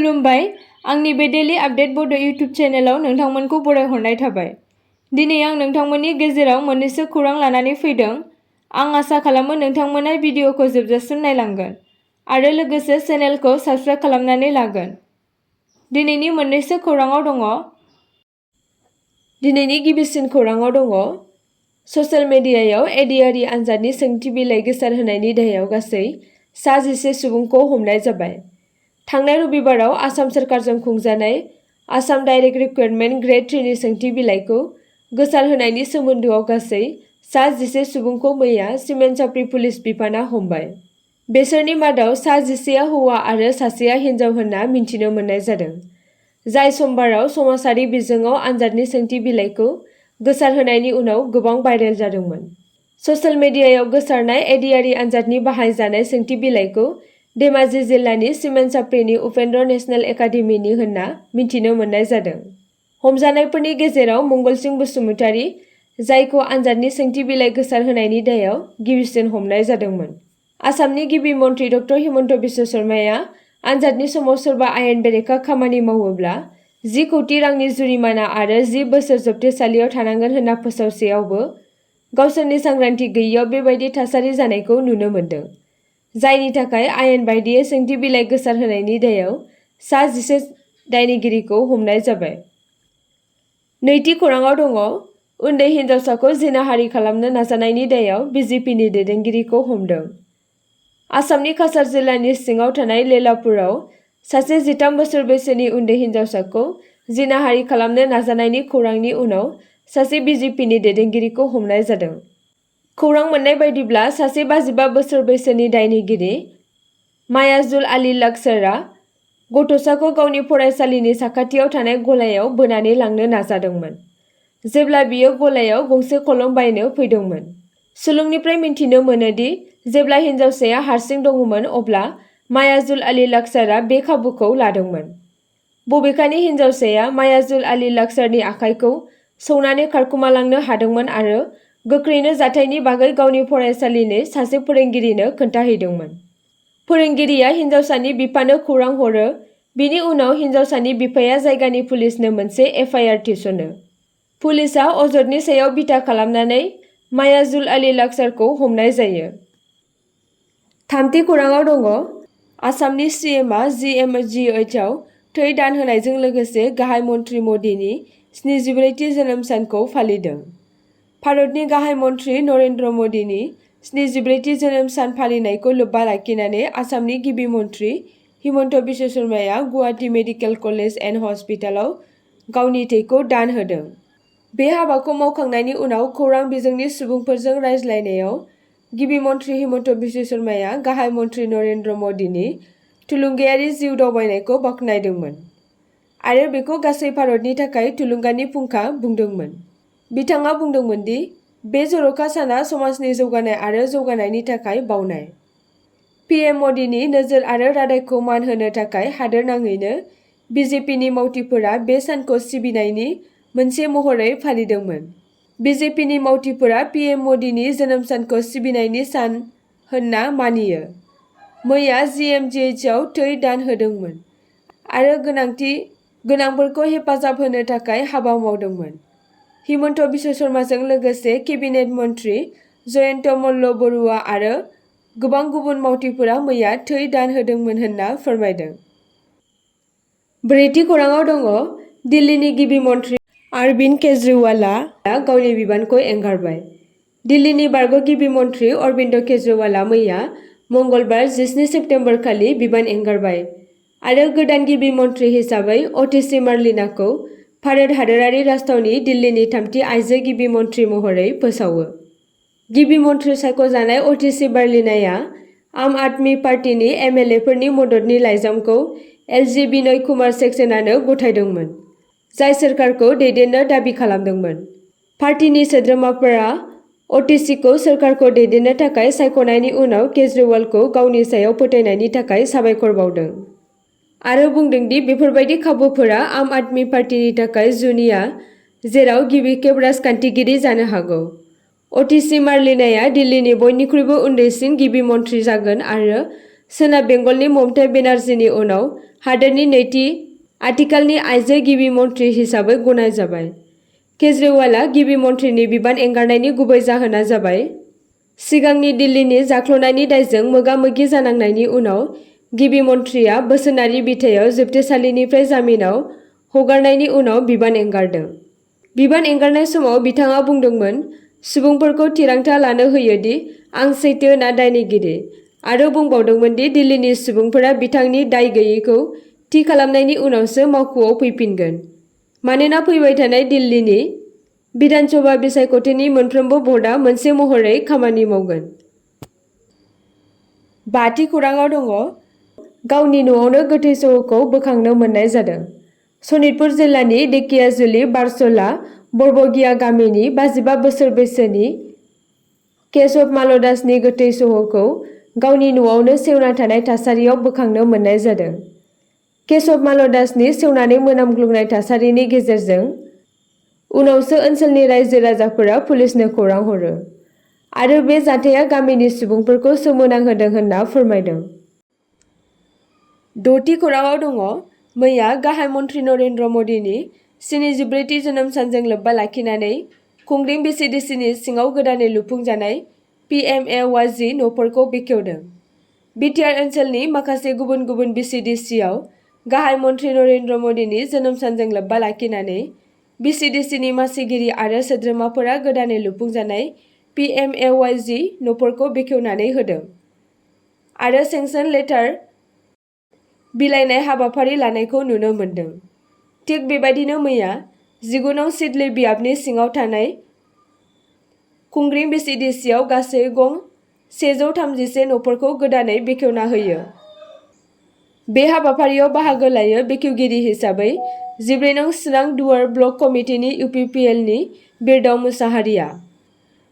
खुलुमबाय आंनि बे डेली आपडेट बड' इउटुब चेनेलाव नोंथांमोनखौ बरायहरनाय थाबाय। दिनै आं नोंथांमोननि गेजेराव मोननैसो खौरां लानानै फैदों। आं आसा खालामो नोंथांमोना भिडिअखौ जोबजासिम नायलांगोन आरो लोगोसे चेनेलखौ साबस्क्राइब खालामनानै लागोन। दिनैनि मोननैसो खौराङाव दङ। दिनैनि गिबिसिन खौराङाव दङ। ससियेल मिडियायाव एडिआरइ आनजादनि सोंथि बिलाइ गोसारहोनायनि दाहायाव गासै 11 सुबुंखौ हमनाय जाबाय। थांनाय रबिबाराव आसाम सोरखारजों खुंजानाय आसाम डाइरेक्ट रिक्रुटमेन्ट ग्रेड 3 नि सोंथि बिलाइखौ गोसारहोनायनि सोमोन्दोआव गासै 11 सुबुंखौ मैया सिमेन्ट-साप्रि पुलिस बिफाना हमबाय। बेसोरनि मादाव 11आ हौवा आरो सासेया हिन्जाव होनना मिन्थिनो मोननाय जादों, जाय समबाराव समाजारि बिजोङाव आनजादनि सोंथि बिलाइखौ गोसारहोनायनि उनाव गोबां भाइरेल जादोंमोन। ससियेल मिडियायाव गोसारनाय एडिआरइ आनजादनि बाहायजानाय सोंथि बिलाइखौ धेमाजि जिल्लानि सिमेन्ट-साप्रिनि उपेन्द्र नेशनेल एकाडेमिनि होनना मिन्थिनो मोननाय जादों। हमजानायफोरनि गेजेराव मंगलसिं बसुमतारी, जायखौ आनजादनि सोंथि बिलाइ गोसारहोनायनि दायाव गिबिसिन हमनाय जादोंमोन। आसामनि गिबि मन्थ्रि ड. हिमन्त बिश्व शर्माया आनजादनि समाव सोरबा आयेन बेरेखा खामानि मावोब्ला 10 कौटि रांनि जुरिमाना आरो 10 बोसोर जोबथेसालियाव थानांगोन होनना फोसावसेयावबो गावसोरनि सांग्रांथि गैयैयाव बेबायदि थासारि जानायखौ नुनो मोन्दों, जायनि थाखाय आयेन बायदियै सोंथि बिलाइ गोसारहोनायनि दायाव 11 दायनिगिरिखौ हमनाय जाबाय। नैथि खौराङाव दङ। उन्दै हिन्जावसाखौ जिनाहारि खालामनो नाजानायनि दायाव बिजेपिनि दैदेनगिरिखौ हमदों। आसामनि काछार जिल्लानि सिङाव थानाय लेलापुराव सासे 13 बोसोर बैसोनि उन्दै हिन्जावसाखौ जिनाहारि खालामनो नाजानायनि खौरांनि उनाव सासे बिजेपिनि दैदेनगिरिखौ हमनाय जादों। खौरां मोननाय बायदिब्ला सासे 55 बोसोर बैसोनि दायनिगिरि मायाजुल आली लाक्सारआ गथ'साखौ गावनि फरायसालिनि साखाथियाव थानाय गलायाव बोनानै लांनो नाजादोंमोन, जेब्ला बियो गलायाव गंसे कलम बायनो फैदोंमोन। सुलुंनिफ्राय मिन्थिनो मोनो दि जेब्ला हिन्जावसाया हारसिं दङमोन अब्ला मायाजुल आली लाक्सारआ बे खाबुखौ लादोंमोन। बबेखानि हिन्जावसाया मायाजुल आली लाक्सारनि आखाइखौ सौनानै खारखुमालांनो हादोंमोन आरो गोख्रैनो जाथायनि बागै गावनि फरायसालिनि सासे फोरोंगिरिनो खोन्थाहैदोंमोन। फोरोंगिरिया हिन्जावसानि बिफानो खौरां हरो। बिनि उनाव हिन्जावसानि बिफाया जायगानि पुलिसनो मोनसे एफआइआर थिसनो। पुलिसआ अजदनि सायाव बिथा खालामनानै मायाजुल आली लाक्सारखौ हमनाय जायो। थामथि खौराङाव दङ। आसामनि सिएमआ जिएमजिएचआव थै दान होनायजों लोगोसे गाहाय मन्थ्रि मदिनि 74थि जोनोम सानखौ फालिदों। भारतनि गाहाय मन्थ्रि नरेन्द्र मदिनि 74थि जोनोम सान फालिनायखौ लोब्बा लाखिनानै आसामनि गिबि मन्थ्रि हिमन्त बिश्व शर्माया गुवाहाटी मेडिकेल कलेज एन्ड हस्पिटालाव गावनि थैखौ दान होदों। बे हाबाखौ मावखांनायनि उनाव खौरां बिजोंनि सुबुंफोरजों रायज्लायनायाव गिबि मन्थ्रि हिमन्त बिश्व शर्माया गाहाय मन्थ्रि नरेन्द्र मदिनि थुलुंगायारि जिउ दावबायनायखौ बाख्नायदोंमोन आरो बेखौ गासै भारतनि थाखाय थुलुंगानि फुंखा बुंदोंमोन। बिथाङा बुंदोंमोन दि बे जर'खा साना समाजनि जौगानाय आरो जौगानायनि थाखाय बावनाय। पिएम मदिनि नोजोर आरो रादायखौ मान होनो थाखाय हादोरनाङैनो बिजेपिनि मावथिफोरा बे सानखौ सिबिनायनि मोनसे महरै फालिदोंमोन। बिजेपिनि मावथिफोरा पिएम मदिनि जोनोम सानखौ सिबिनायनि सान होनना मानियो। मैया जिएमजिएचआव थै दान होदोंमोन आरो गोनांथि गोनांफोरखौ हेफाजाब होनो थाखाय हाबा मावदोंमोन। हिमन्त बिश्व शर्माजों लोगोसे केबिनेट मन्थ्रि जयन्त मल्ल बरुवा आरो गोबां गुबुन मावथिफोरा मैया थै दान होदोंमोन होनना फोरमायदों। ब्रैथि खौराङाव दङ। दिल्लीनि गिबि मन्थ्रि अरबिन्द केजरिवालआ गावनि बिबानखौ एंगारबाय। दिल्लीनि बारग' गिबि मन्थ्रि अरबिन्द केजरिवालआ मैया मंगलबार 17 सेप्तेम्बर खालि बिबान एंगारबाय आरो गोदान गिबि मन्थ्रि हिसाबै अतिशी मार्लिनाखौ भारत हादोरारि राजथावनि दिल्लीनि थामथि आइजो गिबि मन्थ्रि महरै फोसावो। गिबि मन्थ्रि सायख'जानाय अतिशी मार्लिनाया आम आदमी पार्टीनि एमएलएफोरनि मददनि लाइजामखौ एलजी बिनय कुमार सेक्सेनानो गथायदोंमोन, जाय सोरखारखौ दैदेननो दाबि खालामदोंमोन। पार्टीनि सोद्रोमाफोरा अतिशीखौ सोरखारखौ दैदेननो थाखाय सायख'नायनि उनाव केजरिवालखौ गावनि सायाव फोथायनायनि थाखाय साबायखर बावदों आरो बुंदों दि बेफोरबायदि खाबुफोरा आम आदमी पार्टीनि थाखाय जुनिया, जेराव गिबि खेब राजखान्थिगिरि जानो हागौ। अतिशी मार्लिनाया दिल्लीनि बयनिख्रुइबो उन्दैसिन गिबि मन्थ्रि जागोन आरो सोनाब बेंगलनि ममता बेनार्जीनि उनाव हादोरनि नैथि आथिखालनि आइजो गिबि मन्थ्रि हिसाबै गनायजाबाय। केजरीवालआ गिबि मन्थ्रिनि बिबान एंगारनायनि गुबै जाहोना जाबाय सिगांनि दिल्लीनि जाख्ल'नायनि दायजों मोगा-मोगि जानांनायनि उनाव गिबि मन्थ्रिया बोसोनारि बिथायाव जोबथेसालिनिफ्राय जामिनाव हगारनायनि उनाव बिबान एंगारदों। बिबान एंगारनाय समाव बिथाङा बुंदोंमोन, सुबुंफोरखौ थिरांथा लानो होयो दि आं सैथो ना दायनिगिरि, आरो बुंबावदोंमोन दि दिल्लीनि सुबुंफोरा बिथांनि दाय गैयैखौ थि खालामनायनि उनावसो मावख'आव फैफिनगोन, मानोना फैबाय थानाय दिल्लीनि बिधानसभा बिसायख'थिनि मोनफ्रोमबो भटआ मोनसे महरै खामानि मावगोन। बाथि खौराङाव दङ, गावनि न'आवनो गोथै सह'खौ बोखांनो मोननाय जादों। सनितपुर जिल्लानि धेकियाजुलि बारस'ला बरबगिया गामिनि 55 बोसोर बैसोनि केशव मालदासनि गोथै सह'खौ गावनि न'आवनो सेवना थानाय थासारियाव बोखांनो मोननाय जादों। केशव मालदासनि सेवनानै मोनामग्लुंनाय थासारिनि गेजेरजों उनावसो ओनसोलनि रायजो राजाफोरा पुलिसनो खौरां हरो, आरो बे जाथाया गामिनि सुबुंफोरखौ सोमोनांहोदों होनना फोरमायदों। द'थि खौराङाव दङ, मैया गाहाय मन्थ्रि नरेन्द्र मदिनि 74थि जोनोम सानजों लोब्बा लाखिनानै खुंग्रिं बिसिडिसिनि सिङाव गोदानै लुफुंजानाय PMAYG न'फोरखौ बेखेवदों। बिटिआर ओनसोलनि माखासे गुबुन गुबुन बिसिडिसिआव गाहाय मन्थ्रि नरेन्द्र मदिनि जोनोम सानजों लोब्बा लाखिनानै बिसिडिसिनि मासिगिरि आरो सोद्रोमाफोरा गोदानै लुफुंजानाय PMAYG न'फोरखौ बेखेवनानै होदों आरो सेंसन लेटार बिलाइनाय हाबाफारि लानायखौ नुनो मोन्दों। थिग बेबायदिनो मैया 19 नं सिडली बियाबनि सिङाव थानाय खुंग्रिं बिसिडिसिआव गासै गं 131 न'फोरखौ गोदानै बेखेवना होयो। बे हाबाफारियाव बाहागो लायो बेखेवगिरि हिसाबै 14 नं चिरां दुवार ब्लक कमिटिनि UPPL नि बिरदाव मुसाहारिया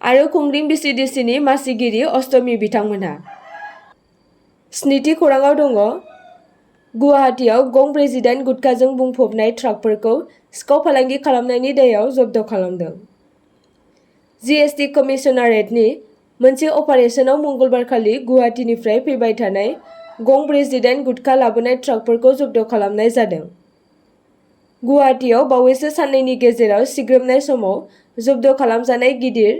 आरो खुंग्रिं बिसिडिसिनि मासिगिरि अष्टमी बिथांमोनहा। स्निथि खौराङाव दङ, गुवाहाटीआव गं 48 गुटखाजों बुंफबनाय ट्राकफोरखौ सिखाव फालांगि खालामनायनि दायाव जब्द खालामदों। GST कमिसनारेटनि मोनसे अपारेसनाव मंगलबारखालि गुवाहाटीनिफ्राय फैबाय थानाय गं 48 गुटखा लाबोनाय ट्राकफोरखौ जब्द खालामनाय जादों। गुवाहाटीआव बावैसो साननैनि गेजेराव सिग्रोमनाय समाव जब्द खालामजानाय गिदिर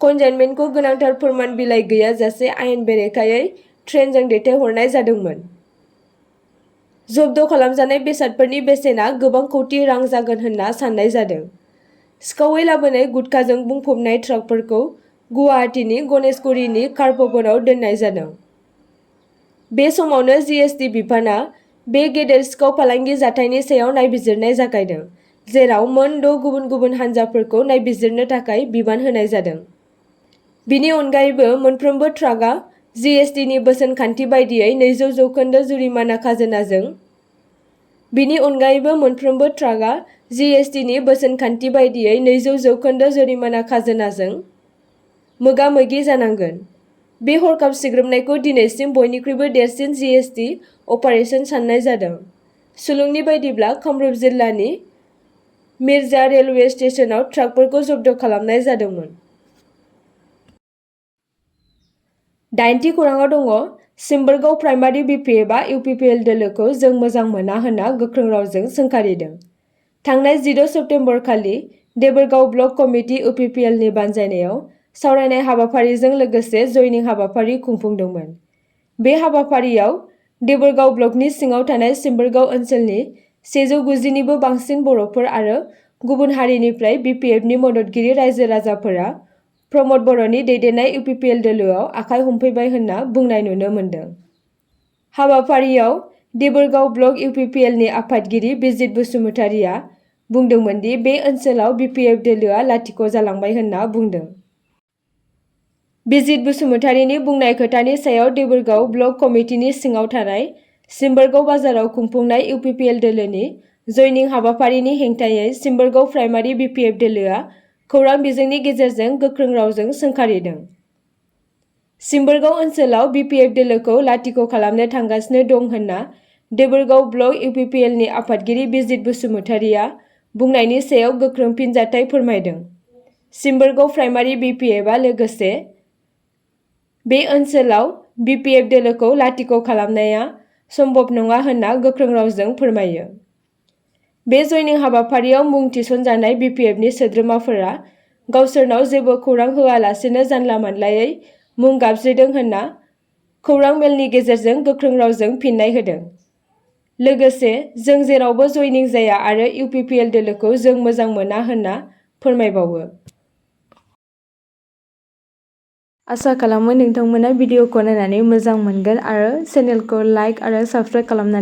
कन्साइनमेन्टखौ गोनांथार फोरमान बिलाइ गैयाजासे आयेन बेरेखायै ट्रेनजों दैथायहरनाय जादोंमोन। जब्द खालामजानाय बेसादफोरनि बेसेना गोबां कौटि रां जागोन होनना साननाय जादों। सिखावै लाबोनाय गुटखाजों बुंफबनाय ट्राकफोरखौ गुवाहाटीनि गणेशगुरीनि कार भवनाव दोननाय जादों। बे समावनो GST बिफानआ बे गेदेर सिखाव फालांगि जाथायनि सायाव नायबिजिरनाय जागायदों, जेराव मोन 6 गुबुन गुबुन हानजाफोरखौ नायबिजिरनो थाखाय बिबान होनाय जादों। बिनि अनगायैबो मोनफ्रोमबो ट्राकआ GSTनि बोसोन खान्थि बायदियै 200% जुरिमाना खाजोनाजों बिनि अनगायैबो मोनफ्रोमबो ट्राकआ GSTनि बोसोन खान्थि बायदियै 200% जुरिमाना खाजोनाजों मोगा-मोगि जानांगोन। बे हरखाब सिग्रोमनायखौ दिनैसिम बयनिख्रुइबो देरसिन GST अपारेसन साननाय जादों। सुलुंनि बायदिब्ला कामरुप जिल्लानि मिर्जा रेलवे स्टेशनाव ट्राकफोरखौ जब्द खालामनाय जादोंमोन। दाइनथि खौराङाव दङ, सिम्बोरगाव प्राइमारि BPFआ UPPL दोलोखौ जों मोजां मोना होनना गोख्रों रावजों सोंखारिदों। थांनाय 16 सेप्तेम्बर खालि देबोरगाव ब्लक कमिटि UPPLनि बानजायनायाव सावरायनाय हाबाफारिजों लोगोसे जयनिं हाबाफारि खुंफुंदोंमोन। बे हाबाफारियाव देबोरगाव ब्लकनि सिङाव थानाय सिम्बोरगाव ओनसोलनि 190 निबो बांसिन बर'फोर आरो गुबुन हारिनिफ्राय BPFनि मददगिरि रायजो-राजाफोरा प्रमद बर'नि दैदेननाय UPPL दोलोआव आखाइ हमफैबाय होनना बुंनाय नुनो मोन्दों। हाबाफारियाव देबोरगाव ब्लक UPPLनि आफादगिरि बिजित बसुमतारिया बुंदोंमोन दि बे ओनसोलाव BPF दोलोआ लाथिख' जालांबाय होनना बुंदों। बिजित बसुमतारिनि बुंनाय खोथानि सायाव देबोरगाव ब्लक कमिटिनि सिङाव थानाय सिम्बोरगाव बाजाराव खुंफुंनाय UPPL दोलोनि जयनिं हाबाफारिनि हेंथायै सिम्बोरगाव प्राइमारि BPF दोलोआ खौरां बिजोंनि गेजेरजों गोख्रों रावजों सोंखारिदों। सिम्बोरगाव ओनसोलाव BPF दोलोखौ लाथिख' खालामनो थांगासिनो दं होनना देबोरगाव ब्लक UPPLनि आफादगिरि बिजित बसुमतारिया बुंनायनि सायाव गोख्रों फिनजाथाय फोरमायदों। सिम्बोरगाव प्राइमारि BPFआ लोगोसे बे ओनसोलाव BPF दोलोखौ लाथिख' खालामनाया सम्भब नङा होनना गोख्रों रावजों फोरमायो। बे जइनिं हाबाफारियाव मुं थिसनजानाय BPFनि सोद्रोमाफोरा गावसोरनाव जेबो खौरां होआलासेनो जानला मोनलायै मुं गाबज्रिदों होनना खौरां मेलनि गेजेरजों गोख्रों रावजों फिननाय होदों। लोगोसे जों जेरावबो जइनिं जाया आरो UPPL दोलोखौ जों मोजां मोना होनना फोरमायबावो। आसा खालामो नोंथांमोना भिडिअखौ नायनानै मोजां मोनगोन आरो चेनेलखौ लाइक आरो साबस्क्राइब खालामनानै